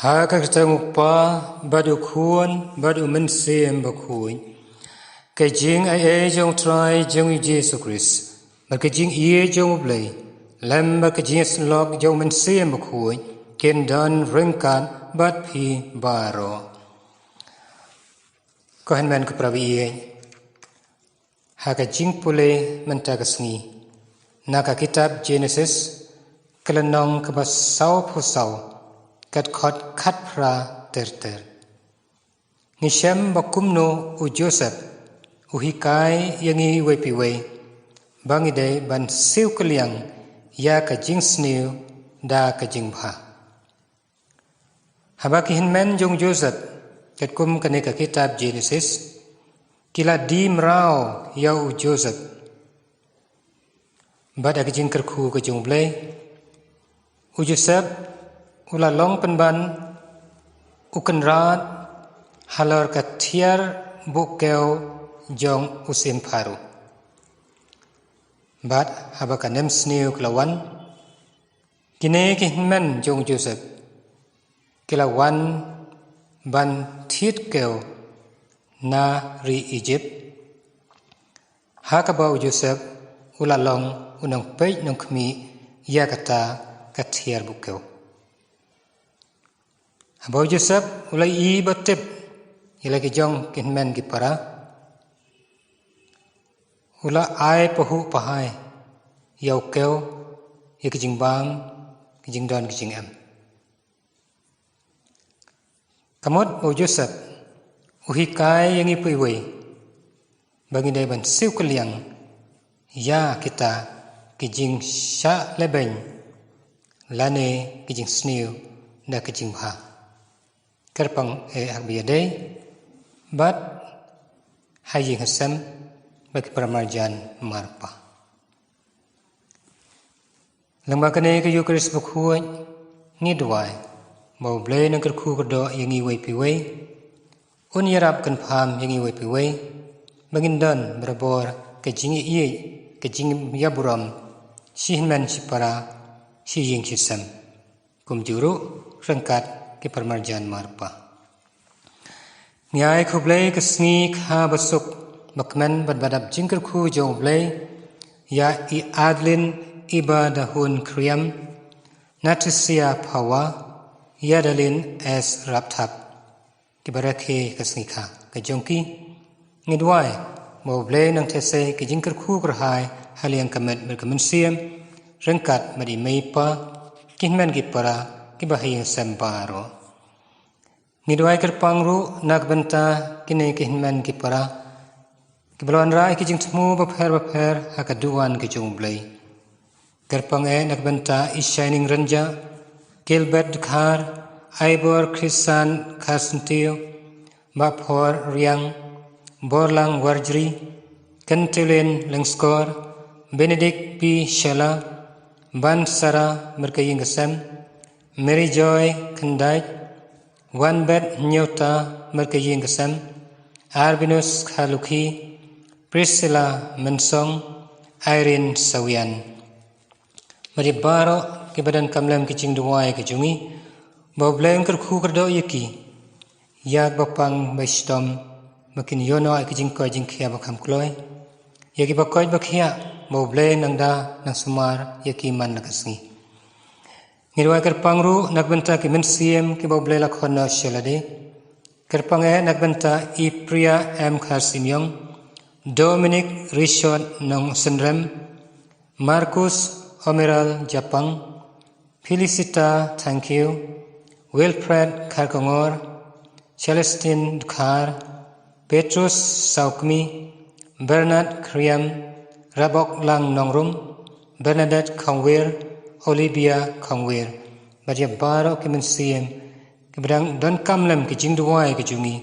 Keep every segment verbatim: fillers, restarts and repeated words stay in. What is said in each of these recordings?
Ha ka kyrteng U Kpa, bad U Khun, bad U Mynsiem Bakhuid. Ka jingaiei jong U Trai jong U Jisu Khrist, bad ka jingïeit jong U Blei, lem bad ka jingïasyllok jong U Mynsiem Bakhuid, kin don ryngkat bad phi baroh. Ko hynmen ko para baieit, ha ka jingpule mynta ka sngi na ka kitab Genesis, ka lynnong kaba sawphew saw, ka dkhot khatphra ter ter. Ngi shem ba kumno u Joseph u hikai ïa ngi iwei pa iwei ba ngi dei ban siew kylliang ïa ka jingsniew da ka jingbha. Haba ki hynmen jong u Joseph, katkum kane ka kitab Genesis, ki la die mraw ïa u Joseph, bad ha ka jingkyrkhu ka jong U Blei, u Joseph u la long pynban u kynrad halor ka thiar buhkew jong u Syiem Pharaoh. Bad haba ka nemsniew ka la wan, kine ki hynmen jong u Joseph ki la wan ban thied kew na ri Ijipt, ha kaba u Joseph u la long u nongpeit nongkhmih ïa kata ka thiar buhkew. Haba u Joseph u la ïohi ba tip ïa la ki jong ki hynmen ki para, u la ai pahuh pahai ïa u kew ïa ki jingbam, ki jingdon, ki jingem. Ka mut ba u Joseph u hikai ïa ngi pa iwei ba ngi dei ban siew kylliang ïa kita ki jingshah lehbeiñ lane ki jingsniew da ki jingbha, kyrpang eh ha kaba ïadei bad ha ïing ha sem bad ki para marjan marpa. Lyngba kane ka Eukharist bakhuid, ngi duwai ba U Blei un kyrkhu kyrdoh ïa ngi iwei pa iwei, un ïarap kynpham ïa ngi iwei pa iwei ba ngin don barabor ka jingïeit, ka jingïaburom, shi hynmen shi para, shi ïing shi sem, kumjuh ruh ryngkat ki para marjan marpa. Ngi ai khublei ka sngi kha basuk bakmen bad badap jingkyrkhu jong U Blei ïa i Adeline Iba Dahun Khriam, Natricia Phawa, Yadalin S Rapthap, kiba rakhe ka sngi kha ka jong ki. Ngi duwai ba U Blei un nang theh sei ka jingkyrkhu kyrhai ha liang ka met bad ka mynsiem ryngkat bad i mei i pa, ki hynmen ki para, kiba ha ïing sem baroh. Ngi duwai kyrpang ruh na ka bynta kine ki hynmen ki para kiba la wanrah ïa ki jingthmu bapher bapher ha ka duwan ka jong U Blei. Kyrpang eh na ka bynta i Shining Rynjah, Gilbert Dkhar, Aibor Christian Kharsyntiew, Bah Phor Riang, Borlang Warjri, Kyntiewlin Lyngskor, Benedict P Shylla, Ban Sarah bad ka ïing ka sem, Mary Joy Khyndait, Wanbet Hynñiewta bad ka ïing ka sem, Arbinus Kharlukhi, Priscilla Mynsong, Irene Sawian. Bad ïa baroh kiba donkam lem ki jingduwai ka jong ngi, ba U Blei un kyrkhu kyrdoh ïa ki, ïa kiba pang ba shitom, ba kin ïoh noh ïa ki jingkoit jingkhiah ba kham kloi, ïa kiba koit ba khiah, ba U Blei un nang da nang sumar ïa ki man la ka sngi. Ngi duwai kyrpang ruh na ka bynta ki mynsiem kiba U Blei la khot noh sha lade. Kyrpang eh na ka bynta i Priya M Kharsymiong, Dominic Richard Nongsynrem, Marcus Omeral Japang, Felicita Thangkhiew, Wilfred Kharkongor, Celestine Dkhar, Petrus Sawkmi, Bernard Khriam, Raboklang Nongrum, Bernadette Khongwir, Olivia Khongwir, bad ïa baroh ki mynsiem kiba dang donkam lem ki jingduwai ka jong ngi,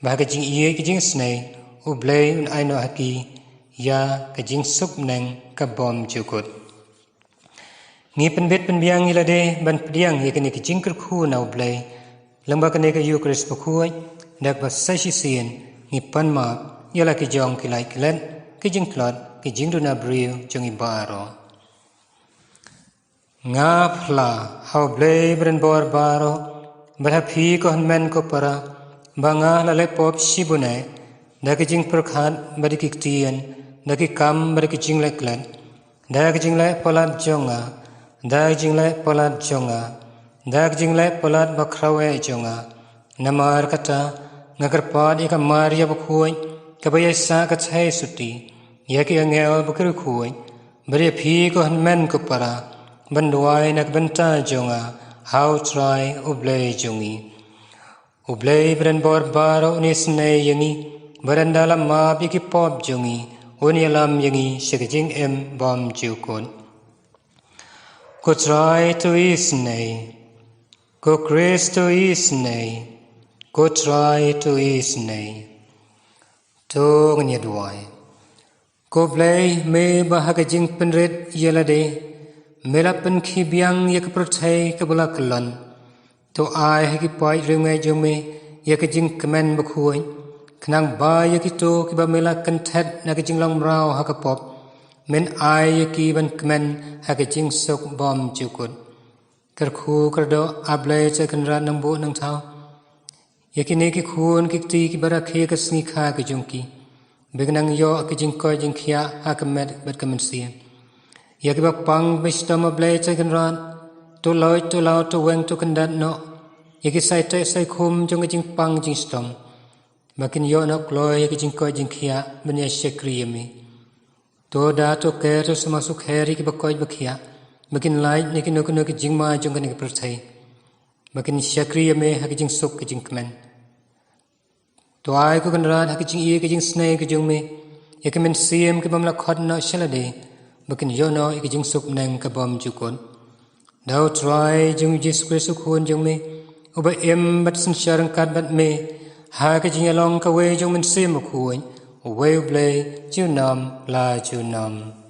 ba ha ka jingïeit ka jingisynei U Blei un ai noh ha ki ïa ka jingsuk bneng ka bymjukut. Ngi pynbit pynbiang ïa lade ban pdiang ïa kine ki jingkyrkhu na U Blei lyngba kane ka Eukharist bakhuid, da kaba sa shisien ngi pan map ïa la ki jong ki lait ki let, ki jingtlot, ki jingduna briew jong ngi baroh. Nga phla ha U Blei badonbor baroh, Bad ha phi ko hynmen ko para, ba nga la leh pop shibun eh, da ki jingpyrkhat bad da ki ktien, da ki kam bad da ki jingleh klet, da ki jingleh palat jong nga, da ki jingleh palat jong nga, da ki jingleh palat bakhraw eh jong nga. Namar kata, nga kyrpad ïa ka Maria bakhuid, kaba ïaisah ka thei suti, ïa ki angel ba ki riewkhuid, bad ïa phi ko hynmen ko para, ban duwai na ka bynta jong nga ha U Trai U Blei jong ngi. U Blei ba don bor baroh un isynei ïa ngi, bad ynda la map ïa ki pop jong ngi, un ïalam ïa ngi sha ka jingim bymjukut. Ko Trai to isynei, ko Khrist to isynei, ko Trai to isynei. To ngin ïa duwai. Ko Blei, me ba ha ka jingpynrit ïa lade me la pynkhih biang ïa ka pyrthei kaba la kyllon, to ai ha ki paid riewngeit jong me ïa ka jingkmen bakhuid, khnang ba ïa kito kiba me la kynthet na ka jinglong mraw ha ka pop, men ai ïa ki ban kmen ha ka jingsuk bymjukut. Kyrkhu kyrdoh, A Blei Trai Kynrad nongbuh nongthaw, ïa kine ki khun ki kti kiba rakhe ka sngi kha ka jong ki, ba kin nang ïoh ka jingkoit jingkhiah ha ka met bad ka mynsiem. Ïa kiba pang ba shitom, A Blei Trai Kynrad, to loit to law to weng to kyndat noh ïa ki saiteh saikhum jong ka jingpang jingshitom, ba kin ïoh noh kloi ïa ka jingkoit jingkhiah ban ïa shakri ïa me. To da to ker to sumar sukher ïa kiba koit ba khiah, ba kin lait na kino kino ki jingma jong kane ka pyrthei, ba kin shakri ïa me ha ka jingsuk ka jingkmen. To ai ko Kynrad ha ka jingïeit ka jingsnei ka jong me ïa ki mynsiem ki bym la khot noh sha lade, ba kin ïoh noh ïa ka jingsuk bneng ka bymjukut. Da U Trai jong ngi Jisu Khrist U Khun jong me, uba im bad synshar ryngkat bad me ha ka jingïalong kawei jong U Mynsiem Bakhuid, uwei U Blei, junom la junom.